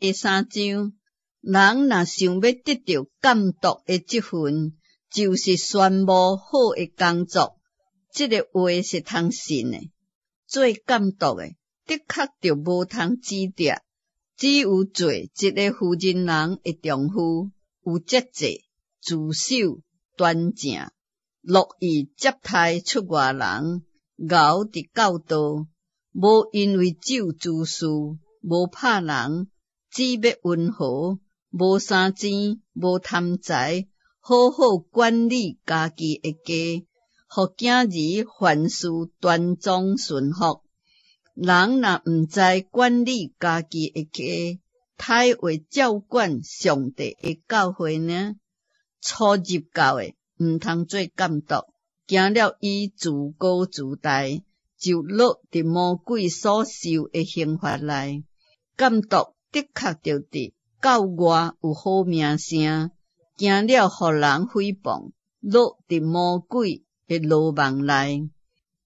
第三章，人若想欲得著監督的職分，就是宣慕好的工作，這个話是通信的。做監督的，的確著無通指摘，只有做一个婦人人的丈夫，有節制、自守、端正，樂意接待出外人，𠢕佇教導，無因為酒滋事，無拍人，只欲溫和，無相爭，無貪財，好好管理家己的家，予囝兒凡事端莊順服。人若毋知管理家己的家，刣會照管上帝的教會呢？初入教的毋通做監督，驚了伊自高自大，就落佇魔鬼所受的刑罰內。監督的確著佇教外有好名聲，驚了予人誹謗，落佇魔鬼的羅網內。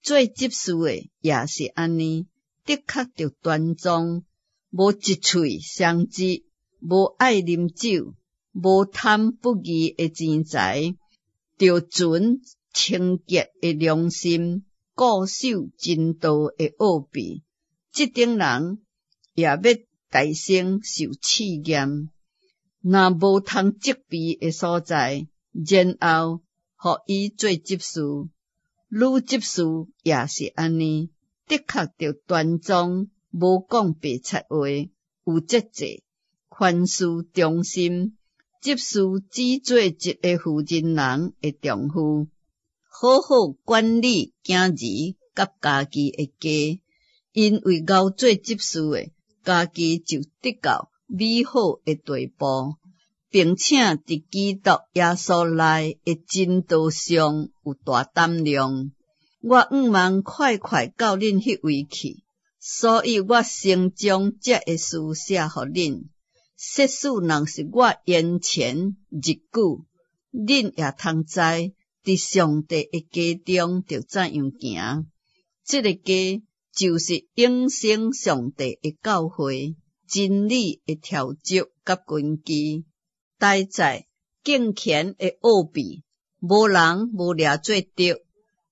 做執事的也是按呢，的確著端莊，無一喙雙舌，無愛啉酒，無貪不義的錢財，著存清潔的良心，固守真道的奧秘。這等人也欲代先受試驗，若無通責備的所在，然後予伊做執事。女執事也是按呢，的確著端莊，無講白賊話，有節制，凡事忠心。執事只做一个婦人人的丈夫，好好管理囝兒佮家己的家，因為𠢕做執事的，家己就得到美好的地步，並且佇基督耶穌內的真道上有大膽量。我向望快快到恁彼位去，所以我先將這个事寫予恁。設使若是我延前日久，恁也通知，佇上帝的家中著怎樣行。這个家就是永生上帝的教會，真理的柱石佮根基。代載敬虔的奧秘，無人無掠做著，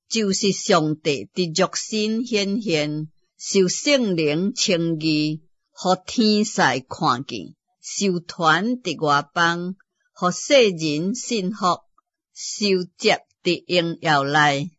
就是上帝佇肉身顯現，受聖靈稱義，予天使看見，受傳佇外邦，予世人信服，受接佇榮耀內。